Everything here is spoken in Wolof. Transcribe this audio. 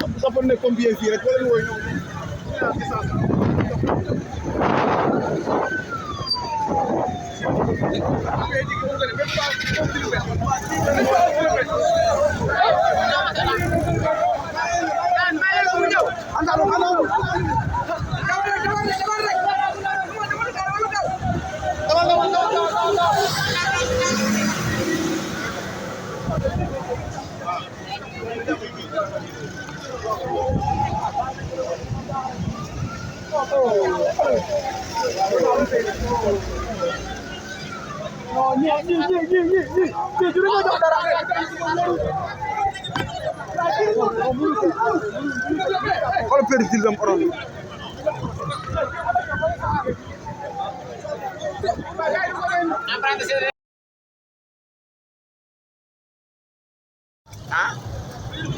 dafa ne comme bien fii rek wala ñu woy xoolal péril dam orange Emprunté